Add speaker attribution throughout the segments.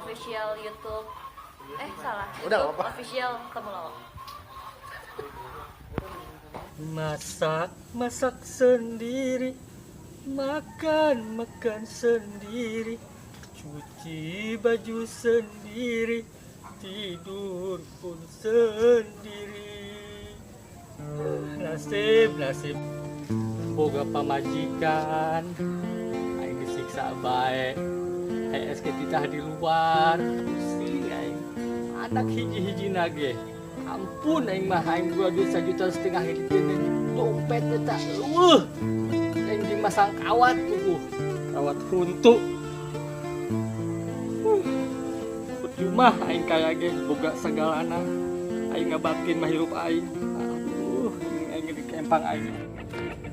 Speaker 1: Official YouTube. Eh, salah.
Speaker 2: Udah,
Speaker 1: YouTube
Speaker 2: apa?
Speaker 1: Official Temulawak.
Speaker 3: Masak, masak sendiri. Makan, makan sendiri. Cuci baju sendiri. Tidur pun sendiri. Nasib, nasib. Boga pamajikan. Aing disiksa bae. Aing SK titah di luar. Pusing aing. Anak hiji-hiji ge. Ampun aing mah, aing 2,5 juta ini dompet eta. Eueuh. Aing dimasang kawat puguh. Kawat huntu. Percuma aing kaya ge boga segalana. Aing ngabatin mah hirup aing. Aduh, aing di kempang aing.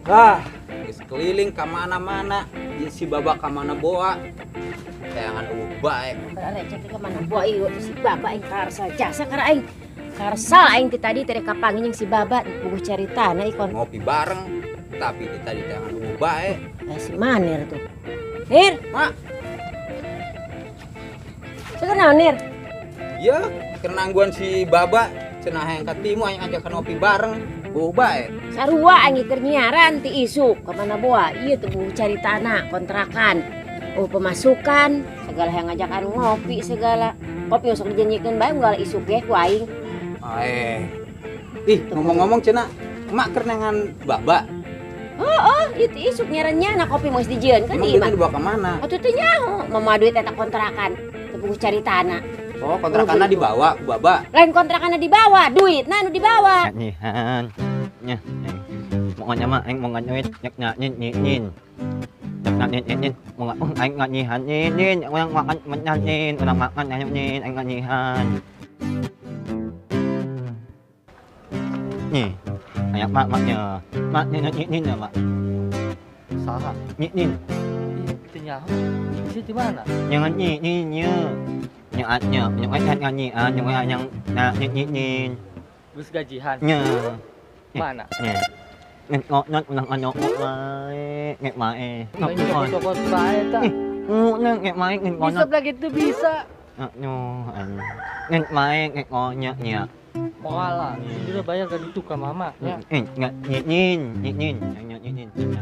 Speaker 4: Ah, geus keliling ka mana-mana, jeung si Baba ka mana boa. Tayangan eueuh bae.
Speaker 5: Recek ke mana boa ieu si Baba, aing karsal jasa kara aing. Karsal aing ti tadi teh kapanggih jeung si Baba puguh caritana ikon.
Speaker 4: Ngopi bareng, tapi ti tadi tayangan eueuh bae.
Speaker 5: Eh, si Manir tuh. Nir,
Speaker 4: Mak,
Speaker 5: sekarang naon, Nir?
Speaker 4: Ieu keur nangguan si Baba cenah hayang katimu, hayang ajakan ngopi bareng, eueuh bae.
Speaker 5: Sarua aing keur nyiaran ti isuk ka mana boa ieu teh puguh caritana kontrakan. Oh, pemasukan segala yang ngajakan ngopi segala. Kopi sok dijanjikeun bae unggal isuk ge ku aing.
Speaker 4: Aeh. Ih, ngomong-ngomong cenah emak keur nengan Baba.
Speaker 5: Oh, itu isuk nyarannya na kopi mau dijieun kan
Speaker 4: Emang
Speaker 5: di imah.
Speaker 4: duitnya dibawa ke mana?
Speaker 5: Atuh teu nyaho, mama duit eta kontrakan. Teu puguh caritana.
Speaker 4: Oh, kontrakanna dibawa ku Baba.
Speaker 5: Lain kontrakanna dibawa, duitna nu dibawa.
Speaker 6: Nyanyihan. Nya. Pokoknya mah aing mau nganyuit nyak nyanyi nyin. Nyak nyanyi nyin. Mau aing nyanyihan nyin nyin. Urang makan nyanyiin, urang makan nyanyiin, aing nyanyihan. Nih. Ayak mak maknya. Mak nyin nyin nyin ya, mak.
Speaker 3: Saha?
Speaker 6: Nyin nyin.
Speaker 3: Ih, teu nyaho. Isi di mana?
Speaker 6: Jangan nyi nyi nyi. Nya nya nya nyanyian, nya yang nyanyi nyin nyin.
Speaker 3: Geus gajihan.
Speaker 6: Nya.
Speaker 3: Mana?
Speaker 6: Nya. Nget ngot ulang anyok mae, nget mae.
Speaker 3: Aing cokot-cokot bae ta.
Speaker 6: Nget nget mae nget
Speaker 3: Bisa lagi itu bisa.
Speaker 6: Nyo, nget mae nget ngonya nya.
Speaker 3: Moal, ini udah bayar kan itu ke mama ya.
Speaker 6: Eh, nget nyin nyin nyin nyin nyin nyin.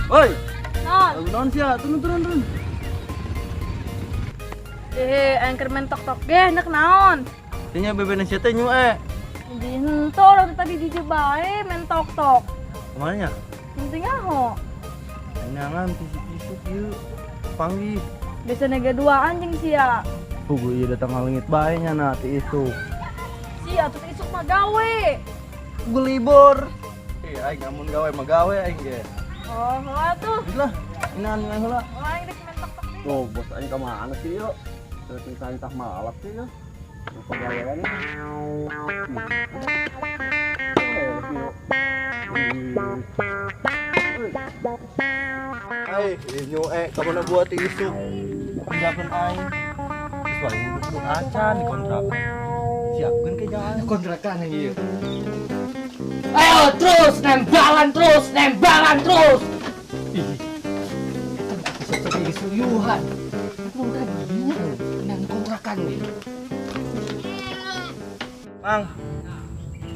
Speaker 2: Woi,
Speaker 1: Non.
Speaker 2: lagu naon sia? Turun turun turun.
Speaker 1: Eh, aing keur main tok-tok ge nek naon?
Speaker 2: Nya bebena sia teh nyue.
Speaker 1: Di henteu orang tadi di dieu bae main tok-tok.
Speaker 2: Kemana nya?
Speaker 1: Penting aho.
Speaker 2: Nyangan tisuk-tisuk ieu. Panggih.
Speaker 1: Biasanya ge duaan jeung sia.
Speaker 2: Puguh ieu datang ngalengit bae nya na ti isuk.
Speaker 1: Sia tuh isuk mah gawe.
Speaker 2: Gue libur. Eh, aing amun gawe mah gawe aing ge.
Speaker 1: Oh, heula tuh.
Speaker 2: Lah, inaan aing heula.
Speaker 1: Oh, aing rek main tok-tok deui.
Speaker 2: Oh, bos aing ka mana sih yuk? Terus tah malap sih yuk. Pegawaian. Hai, inyo kamu nak buat isuk. Tinggalkan aing. Terus wae duduk acan di kontrakan. Siapkeun ke jangan.
Speaker 3: Kontrakan yang ieu. Ayo terus nembalan terus, nembalan terus. Ih. Bisa jadi suyuhan. Bukan gini, nang kontrakan nih.
Speaker 2: Mang,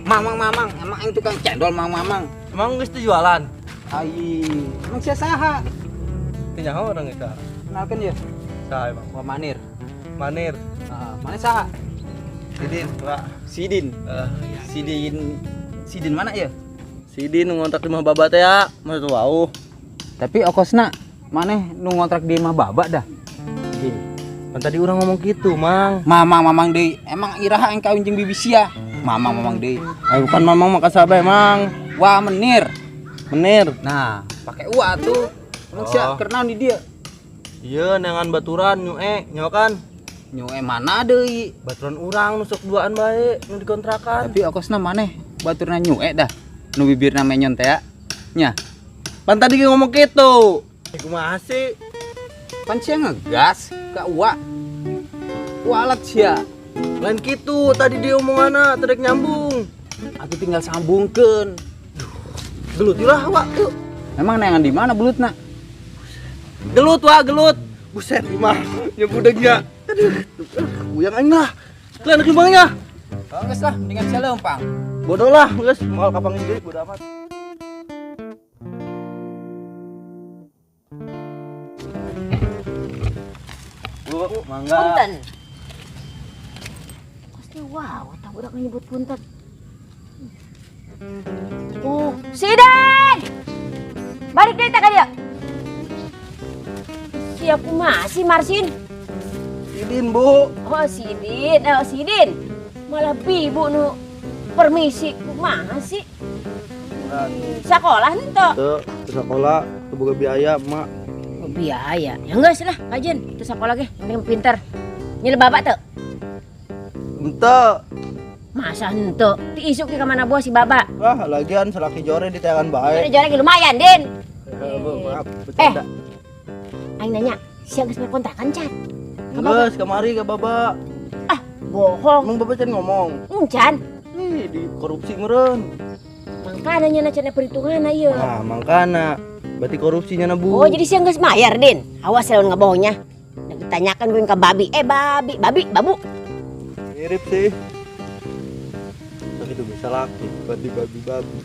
Speaker 4: Mang, mang, mamang, emang aing tukang cendol mang, mamang.
Speaker 2: emang geus teu jualan?
Speaker 4: Ai, emang sia saha?
Speaker 2: Teu nyaho urang eta.
Speaker 4: Kenalkeun ya.
Speaker 2: Saha emang?
Speaker 4: Wah, Manir.
Speaker 2: Manir.
Speaker 4: Heeh, mana saha?
Speaker 2: Sidin, Pak.
Speaker 4: Sidin.
Speaker 2: Eh,
Speaker 4: Sidin. Sidin mana ya?
Speaker 2: Sidin nu ngontrak di imah Baba teh ya, maksud wau.
Speaker 4: Tapi okosna maneh nu ngontrak di imah Baba dah.
Speaker 2: Ih, kan tadi urang ngomong gitu, Mang.
Speaker 4: Mamang mamang deui. Emang iraha aing kawin jeung bibi sia? Mamang mamang deui.
Speaker 2: Ah, bukan mamang maka sabe, Mang.
Speaker 4: Wah, Menir.
Speaker 2: Menir.
Speaker 4: Nah, pakai ua tuh. Emang sia
Speaker 2: Oh.
Speaker 4: keur naon di dieu?
Speaker 2: Iya, neangan baturan nyue, nyawa kan?
Speaker 4: Nyue mana deui?
Speaker 2: Baturan urang nu sok duaan bae nu dikontrakan.
Speaker 4: Tapi okosna maneh baturna nyue dah. Nu bibirna menyon teh ya. Nya.
Speaker 2: Pan tadi ngomong gitu. Kumaha sih?
Speaker 4: Pan sia ngegas ka uwa. Kualat sia.
Speaker 2: Lain gitu tadi dia omonganna teu dek nyambung.
Speaker 4: Atuh tinggal sambungkeun.
Speaker 2: Gelut lah wak yuk.
Speaker 4: Emang neangan di mana belutna?
Speaker 2: Gelut wak gelut. Buset mah nyebudegnya. Aduh, kuyang aing lah. Lah anak lubangnya.
Speaker 4: Oh, geus lah, mendingan sia leumpang.
Speaker 2: Bodoh lah, geus moal kapangin deui bodo amat. Bu, mangga.
Speaker 5: Punten. Kosnya wow, tak budak nyebut punten. Oh, Sidin! Balik deui teh ka dieu. Siap kumaha sih Marsin?
Speaker 2: Sidin, Bu.
Speaker 5: Oh, Sidin. Oh, Sidin. Malah bibu nu permisi kumaha sih? Sekolah henteu.
Speaker 2: Teu, sekolah teu boga biaya, Mak.
Speaker 5: Oh, biaya. Ya geus lah, kajen. Teu sekolah ge, penting pinter. Nyel bapak teu?
Speaker 2: Henteu.
Speaker 5: Masa henteu? Ti isuk ke mana buah si baba?
Speaker 2: Wah, lagian salaki jore ditayangan bae.
Speaker 5: Jore jore ge lumayan, Din.
Speaker 2: Bu, maaf, bercanda.
Speaker 5: Aing nanya, sia geus kontrakan can?
Speaker 2: Geus, kamari ka baba.
Speaker 5: Ah, bohong.
Speaker 2: Emang baba can ngomong?
Speaker 5: Encan.
Speaker 2: Ih, di korupsi meureun.
Speaker 5: Mangkana nya cenah perhitungan ieu.
Speaker 2: Nah, mangkana. Berarti korupsinya na, Bu.
Speaker 5: Oh, jadi sia geus mayar, Din. Awas lamun ngabohongnya. Nek ditanyakan gue ka babi. Babi, babi, babu.
Speaker 2: Mirip sih. Tapi itu bisa laki, berarti babi-babi.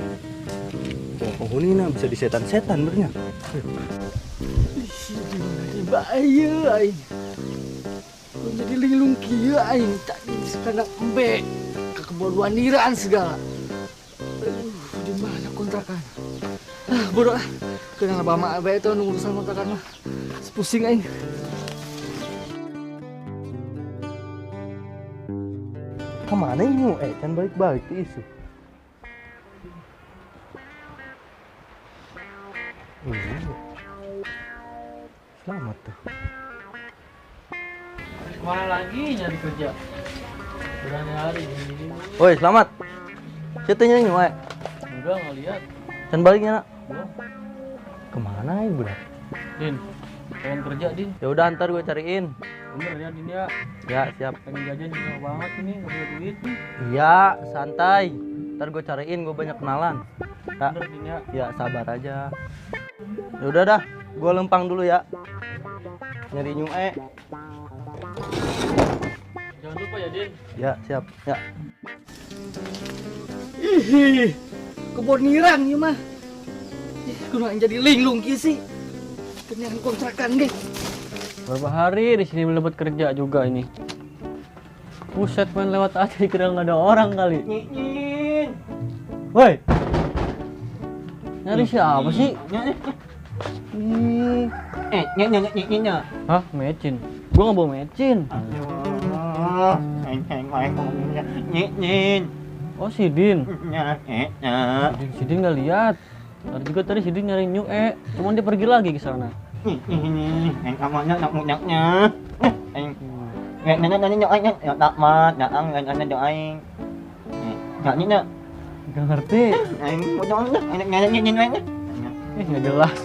Speaker 2: Oh, penghuni bisa disetan-setan bernya.
Speaker 3: Bahaya aing. Jadi linglung kieu aing tadi sekadar embe kekebodohan niraan segala. Aduh, di mana kontrakan? Ah, bodoh ah. Kenapa mama abe itu nunggu urusan kontrakan mah. Pusing aing.
Speaker 2: Kemana ini? Kan balik-balik tuh isu. Selamat tuh.
Speaker 3: Kemana lagi nyari kerja? Berhari-hari gini.
Speaker 2: Woi, selamat. Siapa nyanyi, woi?
Speaker 3: Enggak, nggak lihat.
Speaker 2: Can baliknya, nak. Kemana ini, budak?
Speaker 3: Din, pengen kerja, Din.
Speaker 2: Ya udah, ntar gue cariin.
Speaker 3: Bener ya, Din ya.
Speaker 2: Ya, siap.
Speaker 3: Pengen jajan susah banget ini, nggak punya duit.
Speaker 2: Iya, santai. Ntar gue cariin, gue banyak kenalan. Ya.
Speaker 3: Bener, Din ya.
Speaker 2: Ya, sabar aja. Ya udah dah, gue lempang dulu ya. Nyari nyue.
Speaker 3: Jangan lupa ya, Din.
Speaker 2: Ya, siap. Ya.
Speaker 3: Ih, keboniran ieu mah. Ih, kudu jadi linglung kieu sih. Kenyangan kontrakan ge. Berapa hari di sini belum dapat kerja juga ini. Buset, main lewat aja dikira nggak ada orang kali.
Speaker 6: Nyin.
Speaker 3: Woi. Nyari siapa sih?
Speaker 6: Nyi.
Speaker 3: Hah, mecin. Gua nggak bawa mecin.
Speaker 6: Nyin.
Speaker 3: Oh, si Din. Si Din nggak lihat. Tadi juga tadi si Din nyari Nyue, cuman dia pergi lagi ke sana. Nggak ngerti. Nggak jelas.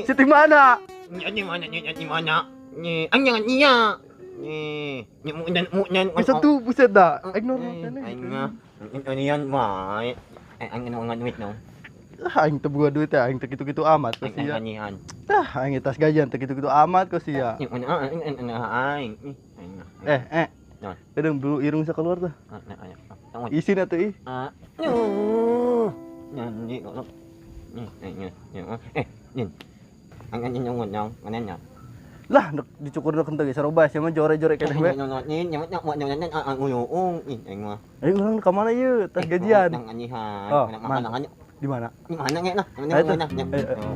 Speaker 2: Siti mana? Bisa tuh, buset dah. Aing teu boga duit ya, aing teu kitu-kitu amat kok sia. Ah, aing tas gajian teu kitu-kitu amat kok sia. Edeng bulu irung bisa keluar tuh. Isin atuh ih. Lah, dicukur dek henteu ge sarobah sia mah jore-jore keneh we. Ayo urang ka mana ieu tas gajian? Oh, Di mana?
Speaker 6: Di mana nge nah?
Speaker 2: Ayo tuh.
Speaker 6: Mana nya?
Speaker 2: Ayo, ayo.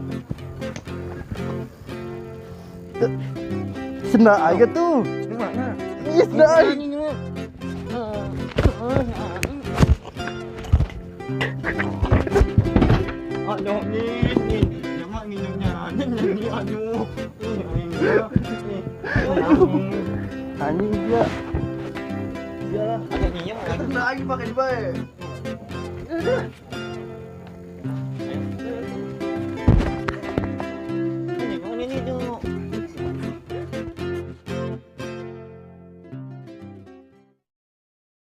Speaker 2: Sendal aja tuh.
Speaker 6: Di mana?
Speaker 2: Ih, sendal aing.
Speaker 6: Aduh, nyin, nyin. Ya mak nginyumnya. Nyin, nyin, aduh. Ih, aing. Ih,
Speaker 2: Anjing dia. Iyalah.
Speaker 6: Ada nyinyum kan?
Speaker 2: Sendal aing pakai di bae.